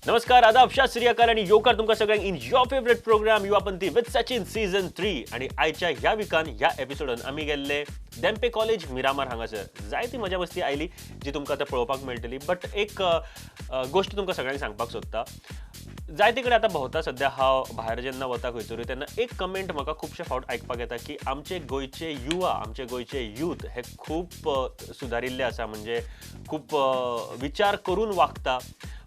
नमस्कार, आदाब, सत श्री अकाल आनी येवकार तुमकां सगळ्यांक in your favourite programme Yuvapanthi with Sachin season 3. आनी आयच्या ह्या विकान ह्या एपिसोडान आमी गेल्ले धेंपे कॉलेज मिरामार. हांगासर जायती मजा मस्ती आयली जी तुमकां आतां पळोवपाक मेळटली. बट एक गोश्ट तुमकां सगळ्यांक सांगपाक सोदता. जायते कडेन आतां भोंवता सद्या हांव भायर जेन्ना वता खंयतरूय तेन्ना एक कमेंट म्हाका खुबशे फावट आयकपाक येता की आमचे गोंयचे युवा, आमचे गोंयचे यूथ हे खूब सुदारिल्ले आसा, म्हणजे खूब विचार करून वागता.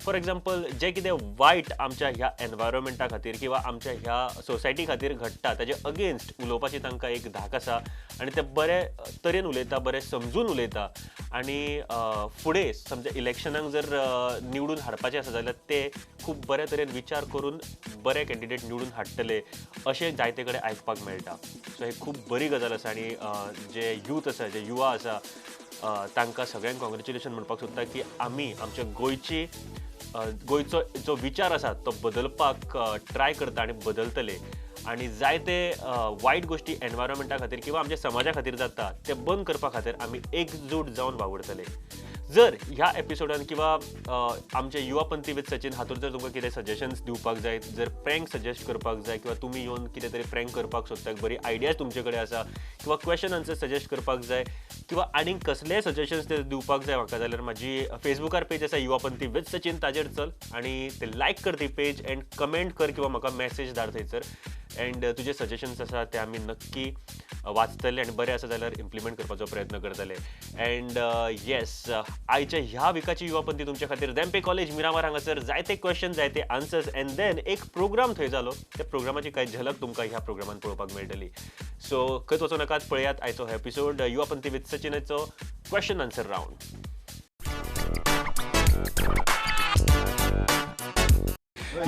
फॉर एग्जाम्पल, जें कितें वायट आमच्या ह्या एनवायरमेंटा खातीर किंवा आमच्या ह्या सोसायटी खातीर घडटा ताजे अगेन्स्ट उलोवपाची तांकां एक धाक आसा आनी ते बरे तरेन उलयता, बरे समजून उलयता. आनी फुडें समजा इलेक्शनाक जर निवडून हाडपाचें आसा जाल्यार ते खूब बरे तरेन विचार करून बरे कॅन्डिडेट निवडून हाडटले अशें जायते कडेन आयकपाक मेळटा. सो ही खूब बरी गजाल आसा आनी जे यूथ आसा, जे युवा आसा तांकां सगळ्यांक कॉंग्रेच्युलेशन म्हणपाक सोदता की आमी आमच्या गोंयची गोंयचो जो विचार आसा तो बदलपाक ट्राय करता आनी बदलतले. आनी जायते वायट गोश्टी एनवायरमेंटा खातीर किंवा आमच्या समाजा खातीर जाता ते बंद करपा खातीर आमी एकजूट जावन वावुरतले. जर ह्या एपिसोडान किंवा आमच्या युवापंथी विथ सचिन हातूंत जर तुमकां कितें सजेशन्स दिवपाक जाय, जर प्रँक सजेस्ट करपाक जाय किंवा तुमी येवन कितें तरी प्रँक करपाक सोदता, बरी आयडियाज तुमचे कडेन आसा किंवा क्वेश्चन आन्सर सजेस्ट करपाक जाय किंवा आनीक कसलेय सजेशन्स ते दिवपाक जाय म्हाका जाल्यार म्हाजी फेसबुकार पेज आसा युवापंथी विथ सचिन, ताजेर चल आनी ते लायक कर ती पेज एंड कमेंट कर किंवा म्हाका मॅसेज धाड थंयसर एंड तुजे सजेशन्स आसा ते आमी नक्की वाचतले आनी बरें आसा जाल्यार इम्प्लिमेंट करपाचो प्रयत्न करतले. एंड येस, आयच्या ह्या विकाची युवापंथी तुमच्या खातीर धेंपे कॉलेज मिरामार हांगासर जायते क्वेश्चन, जायते आन्सर्स एंड then एक प्रोग्राम थंय जालो, त्या प्रोग्रामाची कांय झलक तुमकां ह्या प्रोग्रामान पळोवपाक मेळटली. सो खंयच वचूं नाकात, पळयात आयचो एपिसोड युवापंथी विथ सचिनाचो question answer round.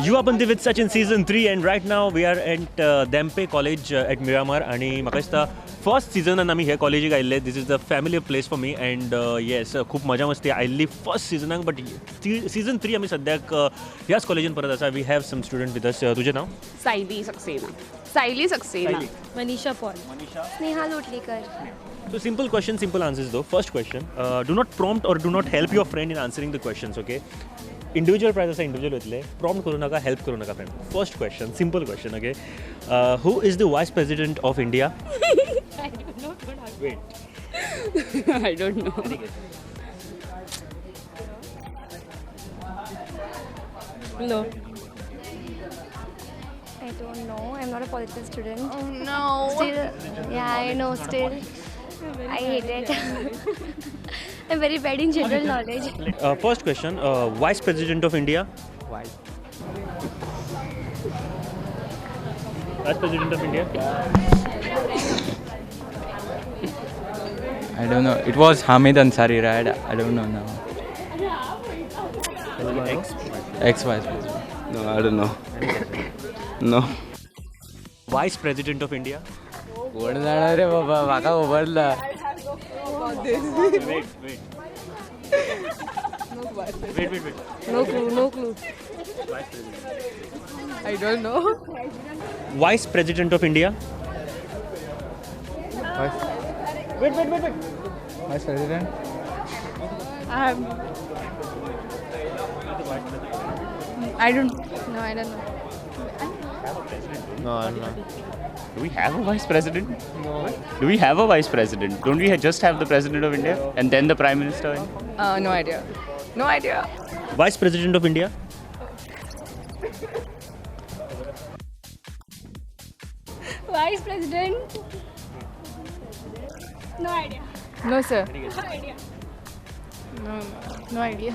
Yuvapanthi with Sachin season 3 and right now we are at Dhempe college at Miramar. आनी म्हाका दिसता फर्स्ट सिजनान आमी हे कॉलेजीक आयिल्ले. This is the family place for me and yes, खूब मजा मस्ती आयिल्ली फर्स्ट सिजनाक. बट सीजन 3 आमी सद्याक ह्याच कॉलेजीन परत आसा. We have some student with us. तुजें नांव? Sayali Saxena. Sayali Saxena. Manisha Paul. Manisha. Sneha Lotlikar. So simple question, simple answers though. First question, do not prompt or do not help your friend in answering the questions, okay? Individual prize आसा, individual वतले, prompt करूं नाका, help करूं नाका friend. First question, simple question, okay? Who is the vice president of India? I don't know. Wait, I don't know. No, I don't know. I am not a political student. Oh no. Still, yeah, I know, still I hate it. I'm very bad in general knowledge. First question, Vice President of India. Vice. Vice President of India. I don't know. It was Hamid Ansari, right? I don't know now. Ex Vice President. No, I don't know. No. Vice President of India. कोण जाणार रे बाबा, म्हाका खबर ना. Wait, wait. Wait, wait, wait. No clue, no clue. Vice President. I don't know. Vice President of India. Vice. Wait, wait, wait, wait. Vice President. I have. I don't know. I don't know. No, I don't know. Do we have a vice president? No. Do we have a vice president? Don't we just have the president of India and then the prime minister? No idea. No idea. Vice President of India. Vice President. No idea. No, sir. No idea. No, no idea.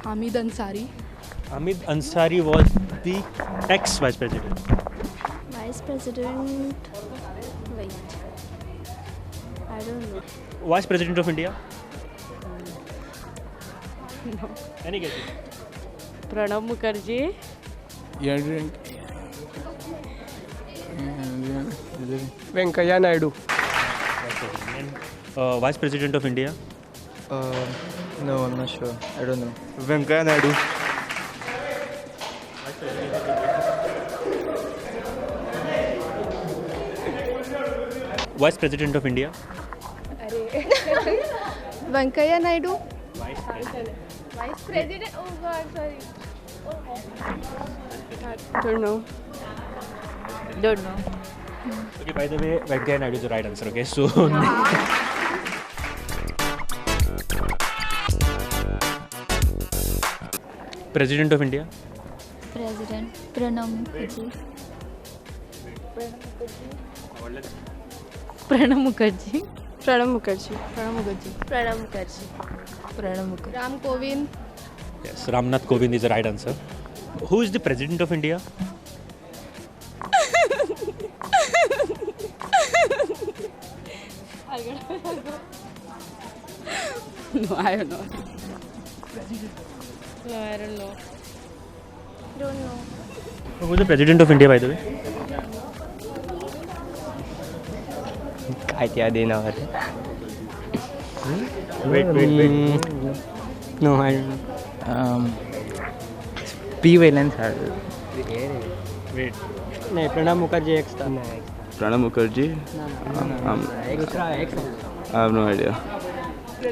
Hamid Ansari. Hamid Ansari was the ex-vice president. Vice President. Wait. I don't know. Vice President of India. No. Any guesses? Pranab Mukherjee. Venkaiah Naidu. Vice President of India. No, I'm not sure. I don't know. Venkaiah Naidu. Vice President of India. अरे Venkaiah Naidu. Vice president. Vice president. Oh God, sorry. Don't know. Don't know. Okay, by the way, Venkaiah Naidu is the right answer. Okay, so President of India. President Pranab Mukherjee. Pranab Mukherjee. Pranab Mukherjee. Pranab Mukherjee. Pranab Mukherjee. Pranab Mukherjee. Ram Kovind. Yes, Ramnath Kovind is the right answer. Who is the President of India? No, I don't know. No, I don't know. Don't know. Who is the President of India, by the way? काय त्या देणार. Wait, wait, wait. No, I don't know. P वयल्यान sir. Wait. नाही, Pranab Mukherjee x. Pranab Mukherjee? I have no idea.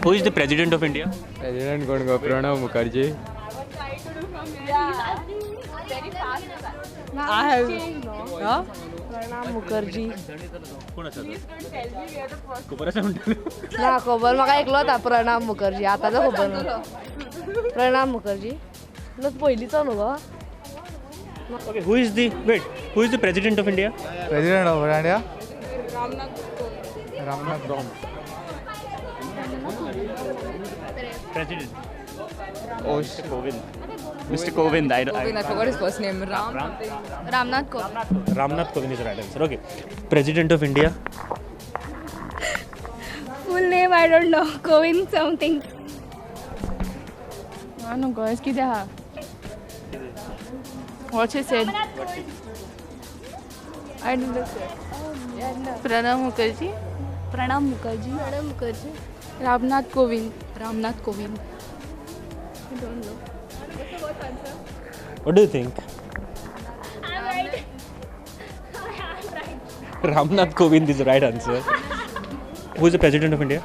Who is the President of India? President कोण गो? Pranab Mukherjee. I have. Huh? Pranab Mukherjee. कोण आसा तो? खबर आसा म्हणटा. ना खबर म्हाका एकलोच प्रणब मुखर्जी आतांचो खबर ना. प्रणब मुखर्जी ना पयलींचो न्हू गो. Okay, who is the wait? Who is the President of India? President of India? Ramnath Kovind. President. Oh, Mr. Kovind. Mr. Kovind, I forgot his first name. Ram. Ramnath Kovind. Ramnath Kovind is the right answer. Okay. President of India. Full name I don't know. Kovind something. I don't know, guys. कितें आहा? What she said? I don't know. Pranab Mukherjee. Pranab Mukherjee. Pranab Mukherjee. Ramnath Kovind. Ramnath Kovind. I don't know. What do you think? I'm right. I'm right. Ramnath Kovind is the right answer. Who is the President of India?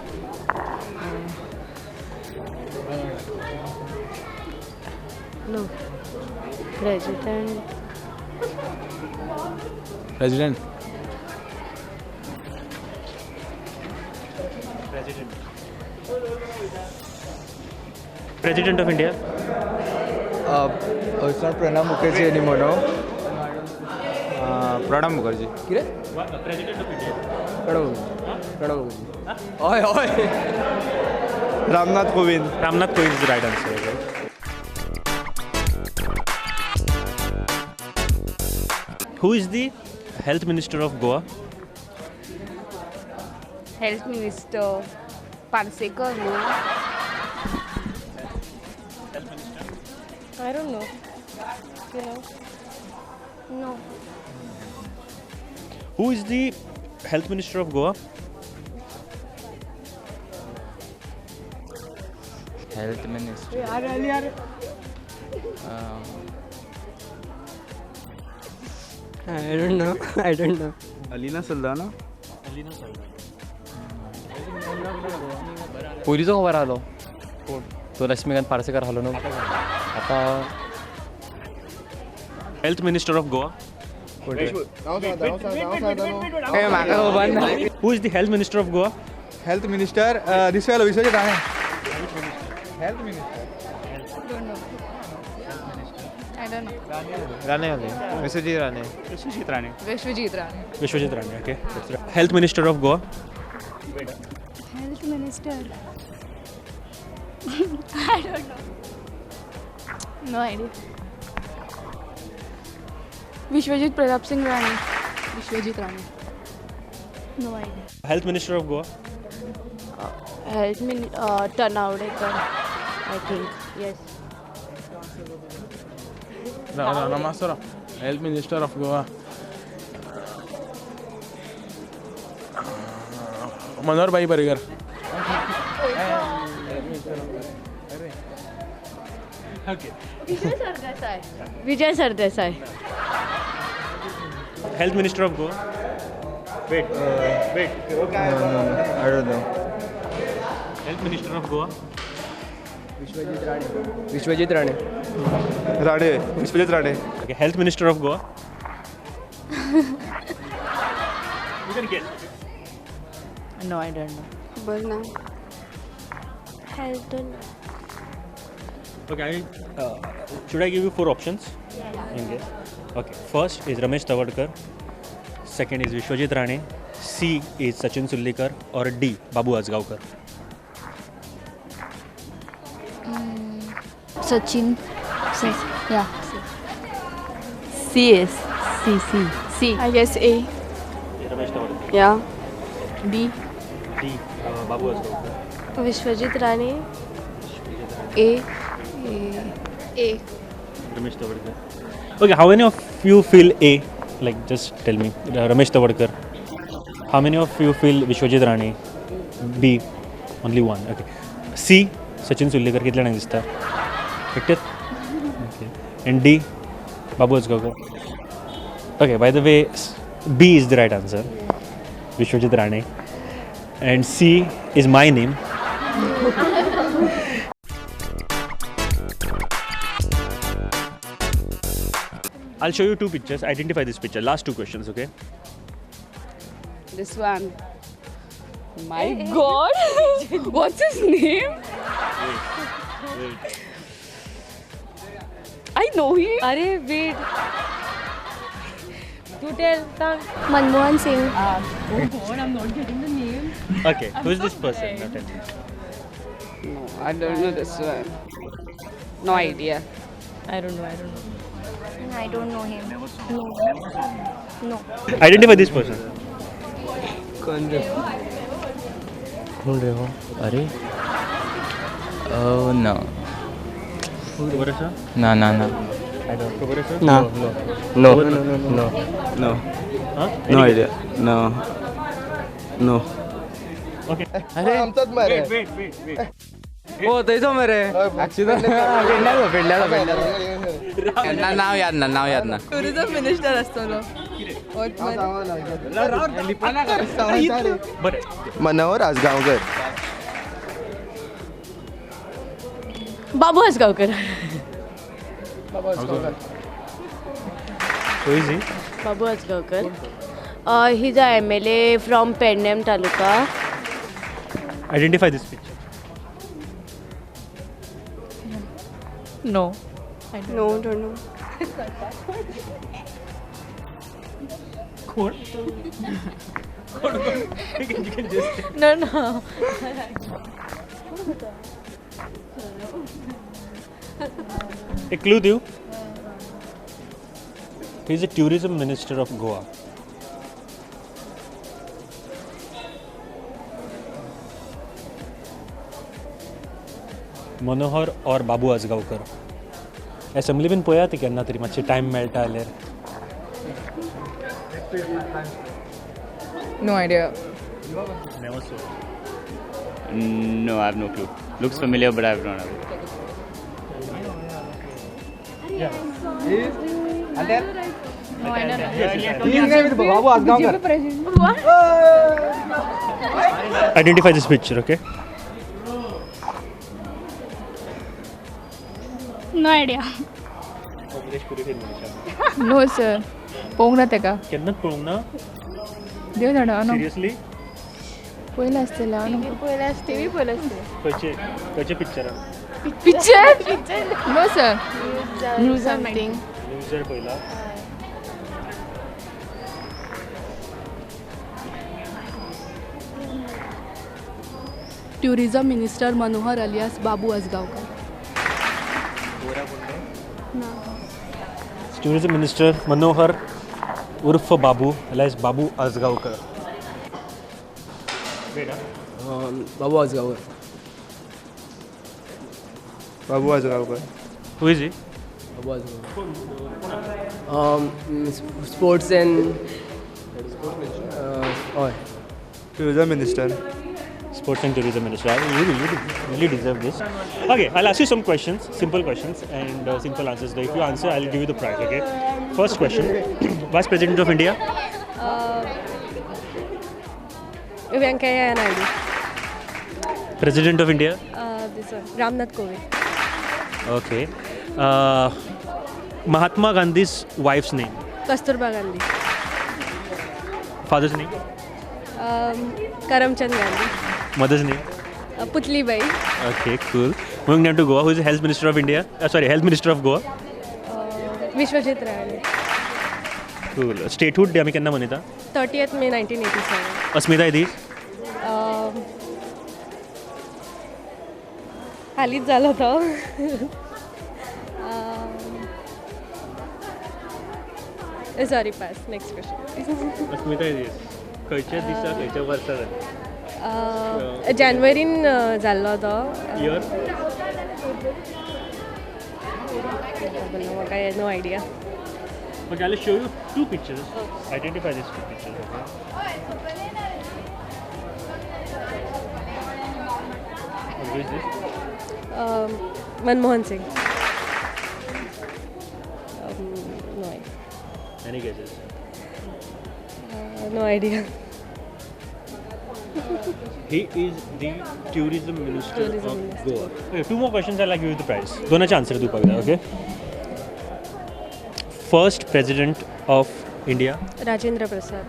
No. President. President. President. President of India. It's not Pranab Mukherjee anymore, no? Pranab Mukherjee. कितें? President of India. Pranab Mukherjee. Pranab Mukherjee. हय हय. Ramnath Kovind. Ramnath Kovind is the right answer. Okay. Who is the Health Minister of Goa? Health Minister Parsekar, no? Health Minister? I don't know. You know? No. Who is the Health Minister of Goa? Health Minister. I don't know. I don't know. Alina Saldanha. Alina Saldanha. पयलींचो खबर आसलो कोण तो लक्ष्मीकांत पार्सेकर आसलो न्हू आतां. Health Minister of Goa. म्हाका खबर ना. Who is the Health Minister of Goa? Health Minister this fellow Vishwajit Rane. Health Minister. Don't know. I don't know. Rane. Vishwajit Rane. Vishwajit Rane. Vishwajit Rane. Vishwajit Rane. Okay. Health Minister of Goa. Health Minister. I don't know. No idea. Vishwajit Pratap Singh Rane. Vishwajit Rane. No idea. Health Minister of Goa. Health Minister Tanavdekar, I think. Yes. No, Health Minister of Goa. Manohar Bhai Parrikar. Okay. Vijay Sardesai. Vijay Sardesai. Health Minister of Goa. Wait. Wait. No, I don't know. Health Minister of Goa. Vishwajit Rane. Vishwajit Rane. Rane. Vishwajit Rane. Okay, Health Minister of Goa. You can guess. No, I don't know. खबर ना. Health don't know. Okay, should I give you 4 options? Yeah. In case. Okay, first is Ramesh Tawadkar, second is Vishwajit Rane, C is Sachin Sullikar, or D Babu Azgaonkar. Sachin. C. Yeah. C is C C C. I guess A. Ramesh Tawadkar. Yeah. B. D Babu Azgaonkar. Vishwajit Rane. A. A. A. Ramesh Tawadkar. Okay, how many of you feel A? Like, just tell me. Ramesh Tawadkar. How many of you feel Vishwajit Rane? B. Only one. Okay. C. Sachin Sullikar. कितले जाणांक दिसता? एकटेच? Okay. And D. Babu Azgaonkar. Okay, by the way, B is the right answer. Vishwajit Rane. And C is my name. I'll show you 2 pictures. Identify this picture. Last 2 questions, okay? This one. My God! What's his name? Wait. I know him. Arey, wait. You tell. Manmohan Singh. Oh God, I'm not getting the name. Okay, who is this person? Now tell me. No, I don't know this one. No idea. I don't know. I don't know him. No. No. Identify this person. कोण रे? कोण रे हो? अरे Oh no. खबर आसा? ना ना ना. खबर आसा? ना. No. No. No. No. Huh? No idea. No. No. Okay. अरे आमचाच मरे. Wait, wait, wait. हो थंयचो मरे. एक्सिडंट. पेडण्याचो पेडण्याचो पेडण्याचो. नाव याद ना, नाव याद ना. टुरिझम मिनिस्टर आसतलो. बरें. Manohar Ajgaonkar. Babu Ajgaonkar. Babu Ajgaonkar. Who is he? Babu Ajgaonkar. He's a MLA from Pernem Taluka. Identify this picture. No. No, don't know. कोण? कोण? You can just. No, no. A clue दिव. He is a tourism minister of Goa. Manohar or Babu Ajgaonkar. Assembly बीन पळया ती केन्ना तरी मातशी time मेळटा जाल्यार. No idea. Never saw. No, I have no clue. Looks familiar, but I have no idea. No, I don't know. Babu Ajgaonkar. Identify this picture, okay? No idea. No sir. पळोवंक ना तेका. केन्नाच पळोवंक ना? देव जाणा न्हू. सिरियसली? पयलें आसतलें हांव न्हू. पयलें आसतलें. टिवी पयलें आसतलें. खंयचे खंयचे पिक्चरान? Picture? No sir. News something. न्यूजार पयला. Tourism minister Manohar alias Babu Ajgaonkar. Tourism Minister Manohar Urf Babu alias Babu Azgaonkar. Wait, huh? Babu Ajgaonkar. Babu Ajgaonkar. Who is he? Babu Ajgaonkar. Sports and Tourism Minister. Sports and Tourism Minister. You really deserve this. Okay, I'll ask you some questions, simple questions and simple answers. Though if you answer, I'll give you the prize. Okay. First question: Vice President of India. Venkaiah Naidu. President of India? This one, Ramnath Kovind. Okay. Mahatma Gandhi's wife's name? Kasturba Gandhi. Father's name? Karamchand Gandhi. Mother's name? Putlibai. Okay, cool. Moving down to Goa, who is the Health Minister of India? Sorry, Health Minister of Goa? Vishwajit Rane. Cool. Statehood Day आमी केन्ना मनयता? 30th May 1987. अस्मिताय दीस? हालींच जालो तो. Sorry, pass. Next question. अस्मिताय दीस खंयच्या दिसा खंयच्या वर्सा जालो? जानेवारीन जाल्लो तो. इयर? म्हाका no idea. Okay, I'll show you two pictures. Identify these two pictures. Okay. Who is this? Manmohan Singh. No idea. Any guesses? No idea. He is the tourism minister of Goa. Okay, two more questions. I'll give you the prize. दोनाचे answer दिवपाक जाय. Okay. First President of India? Rajendra Prasad.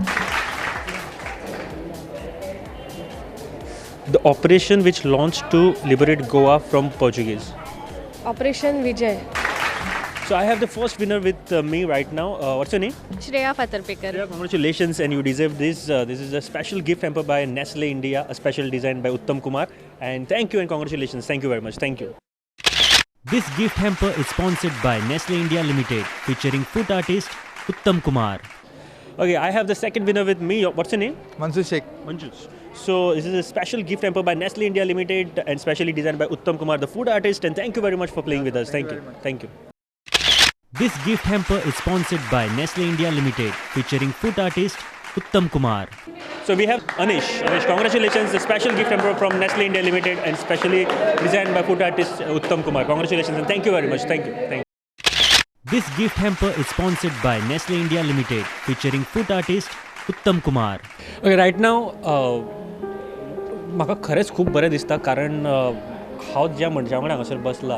The operation which launched to liberate Goa from Portuguese? Operation Vijay. So I have the first winner with me right now. What's your name? Shreya Fatarpekar. Shreya, congratulations, and you deserve this. This is a special gift hamper by Nestle India, a special design by Uttam Kumar. And thank you and congratulations. Thank you very much. Thank you. This gift hamper is sponsored by Nestle India Limited, featuring food artist Uttam Kumar. Okay, I have the second winner with me. What's your name? Mansoor Sheikh. Mansoor. So this is a special gift hamper by Nestle India Limited and specially designed by Uttam Kumar, the food artist. And thank you very much for playing with us. Thank you. Thank you. This gift hamper is sponsored by Nestle India Limited, featuring food artist Uttam Kumar. So we have Anish. Anish, congratulations. The special gift hamper from Nestle India Limited and specially designed by food artist Uttam Kumar. Congratulations and thank you very much. Thank you. Thank you. This gift hamper is sponsored by Nestle India Limited, featuring food artist Uttam Kumar. Okay, right now, म्हाका खरेंच खूब बरें दिसता कारण हांव ज्या मनशा वांगडा हांगासर बसला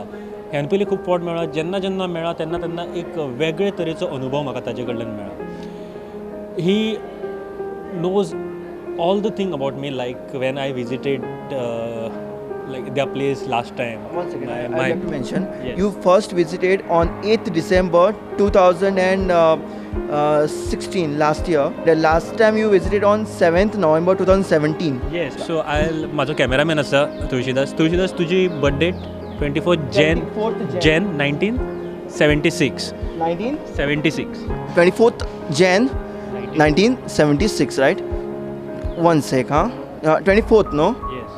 ह्यान पयलीं खूब फावट मेळ्ळा. जेन्ना जेन्ना मेळ्ळा तेन्ना तेन्ना एक वेगळे तरेचो अनुभव म्हाका ताजे कडल्यान मेळ्ळा. He knows all the thing about me, like when I visited like their place last time. One second, I'd like to mention, yes. You first visited on 8th December 2016 last year. The last time you visited on 7th November 2017. Yes, so I'll, म्हाजो cameraman आसा तुळशीदास. तुळशीदास, तुजी birth date 24th Jan 1976. 1976. 24th Jan 1976, right? One sec, huh? 24th, no? Yes.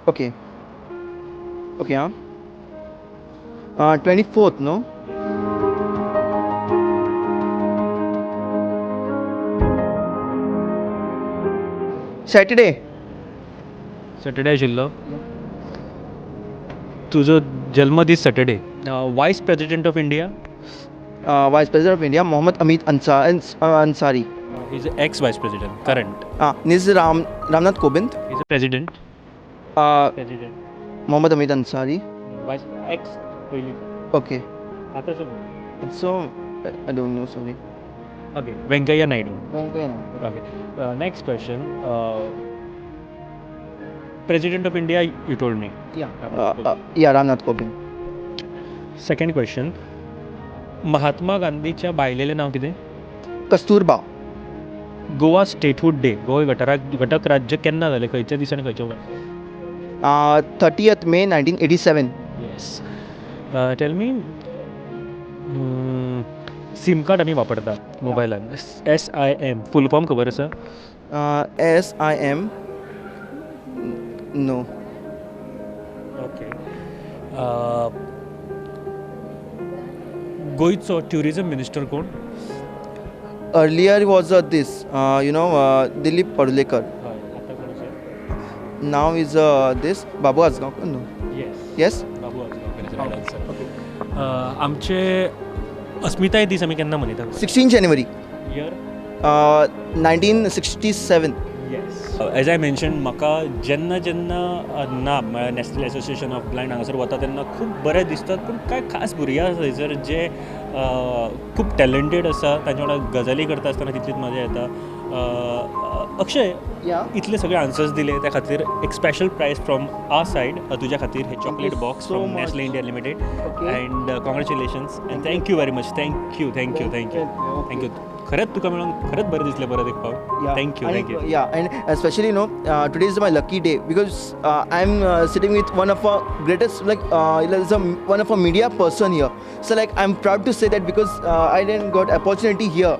Okay. Okay, huh? 24th, no? Saturday. Saturday आशिल्लो. तुजो जल्मदीस Saturday. Vice President of India? Vice President of India, Mohammad Amit Ansari. He is ex Vice President, current. Niz Ramnath Kovind. He is a President. President. Mohammad Amit Ansari. Vice ex पयलीं. Okay. आतां So I don't know, sorry. Okay, Venkaiah Naidu. Venkaiah Naidu. Okay. Next question. President of India, you told me. Yeah. Yeah, Ramnath Kovind. Second question. Mahatma गांधीच्या बायलेलें नांव कितें? Kasturba. Goa statehood day, Goa घटक राज्य केन्ना जालें, खंयच्या दिसा आनी खंयच्या वर्सा? 30th May 1987. Yes. Tell me, SIM card आमी वापरता मोबायलान, SIM full form खबर आसा? SIM, no. Okay. गोंयचो ट्युरिजम मिनिस्टर कोण? Earlier was this, you know, Dilip Parulekar. Now is this Babu Azgaonkar, no? Yes. Yes? Babu Azgaonkar is the right answer. Okay. आमचे अस्मिताय दीस आमी केन्ना मनयता? 16 January. Year? 1967. Yes. As I mention, म्हाका जेन्ना जेन्ना ना म्हळ्यार नॅशनल एसोसिएशन ऑफ ब्लायंड हांगासर वता तेन्ना खूब बरें दिसतात, पूण कांय खास भुरगे आसा थंयसर जे खूब टॅलंटेड आसा, तांच्या वांगडा गजाली करता आसतना तितलीच मजा येता. अक्षय, इतले सगळे आन्सर्स दिले त्या खातीर एक special prize from our side तुज्या खातीर, हे chocolate box from Nestle India Limited. And congratulations and thank you very much. Thank you, thank you, thank you, thank you. खरेंच तुका मेळून खरेंच बरें दिसलें परत एक फावट. Thank you, thank you. Yeah, and especially you know today is my lucky day because I am sitting with one of our greatest like one of our media person here. So like I am proud to say that because I didn't got opportunity here.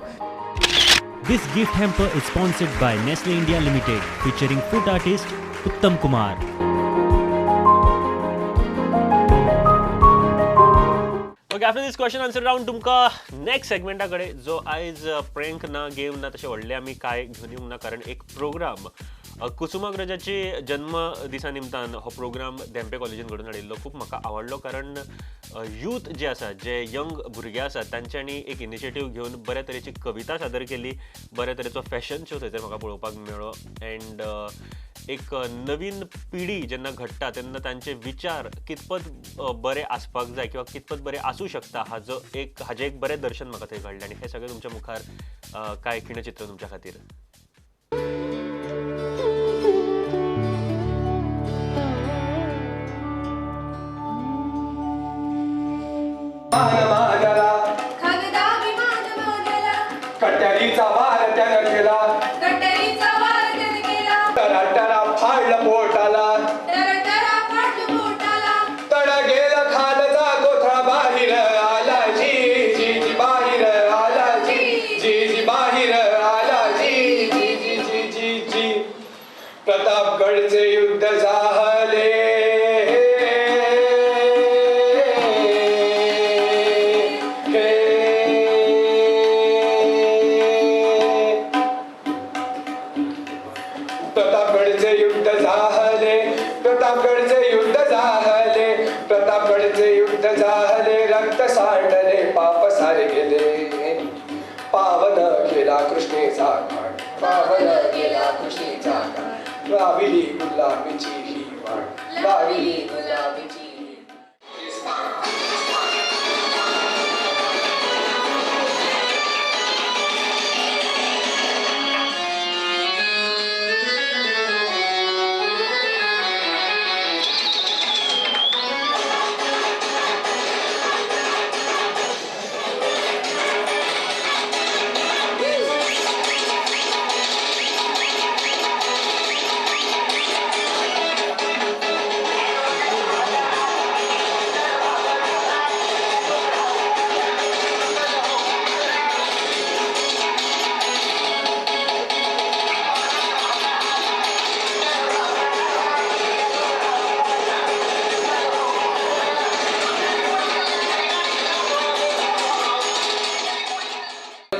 This gift hamper is sponsored by Nestle India Limited, featuring food artist Uttam Kumar. Okay, after this question answer round, तुमका next segment कडे जो आयज prank ना game ना तशें व्हडलें आमी काय घेवन येवंक ना, कारण एक प्रोग्राम कुसुमाग्रजाची जन्म दिसा निमतान हो प्रोग्राम धेंपे कॉलेजीन घडोवन हाडिल्लो. खूब म्हाका आवडलो कारण यूथ जे आसा, जे यंग भुरगे आसात तांच्यांनी एक इनिशिएटीव घेवन बऱ्या तरेची कविता सादर केली, बऱ्या तरेचो फॅशन शो थंयसर म्हाका पळोवपाक मेळ्ळो. एंड एक नवीन पिढी जेन्ना घडटा तेन्ना तांचे विचार कितपत बरे आसपाक जाय किंवा कितपत बरे आसूं शकता हाजो एक हाजें एक बरें दर्शन म्हाका थंय घडलें. आनी हें सगळें तुमच्या मुखार कांय खिणचित्र तुमच्या खातीर. कट्यारीचा वार त्यानं केला, कट्यारीचा वार त्यानं केला, टराटरा फाडलं पोटाला, टराटरा फाडलं पोटाला, तड गेला खालचा कोथळा बाहेर आला जी जी जी बाहेर आला जी जी जी बाहेर आला जी जी जी जी जी जी. प्रतापगडचे युद्ध झाले, प्रतापगडचे युद्ध झाले, प्रतापगडचे युद्ध झाले, प्रतापगडचे युद्ध झाले, रक्त सांडले पाप सारे गेले, पावन केला कृष्णेचा घाट, पावन केला कृष्णेचा घाट, लाविली गुलाबीची ही वाट, लाविली गुलाबीची.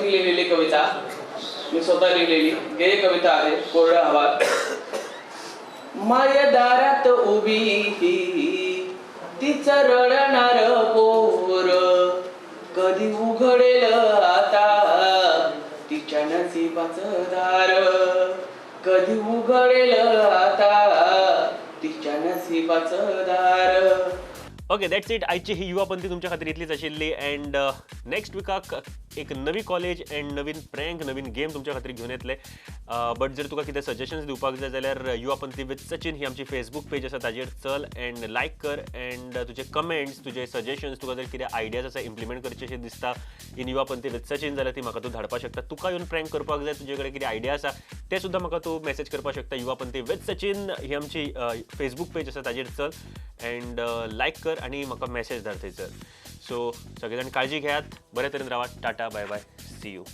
लिहिलेली कविता मी स्वतः लिहिलेली गेय कविता आहे, कोरडा हवा. माय दारात उभी तिचं रडणार पोर, कधी उघडेल आता तिच्या नशिबाचं दार, कधी उघडेल आता तिच्या नशिबाचं दार. Okay, that's it. आयची ही युवा पंथी तुमच्या खातीर इतलीच आशिल्ली. अँड नेक्स्ट विकाक एक नवी कॉलेज अँड नवीन प्रँक, नवीन गेम तुमच्या खातीर घेवन येतले. बट जर तुका कितें सजेशन्स दिवपाक जाय जाल्यार युवा पंथी विथ सचिन ही आमची फेसबूक पेज आसा, ताजेर चल अँड लायक कर अँड तुजे कमेंट्स, तुजे सजेशन्स, तुका जर कितें आयडियाज आसा इम्प्लिमेंट करचे अशें दिसता इन युवा पंथी विथ सचिन जाल्यार ती म्हाका तूं धाडपाक शकता. तुका येवन प्रँक करपाक जाय, तुजे कडेन कितें आयडिया आसा ते सुद्दां म्हाका तूं मॅसेज करपाक शकता. युवा पंथी विथ सचिन ही आमची फेसबूक पेज आसा, ताजेर चल अँड लायक कर आनी म्हाका मॅसेज धाड थंयसर. सो सगळे जाण काळजी घेयात, बरे तरेन रावात. Tata, bye bye, see you.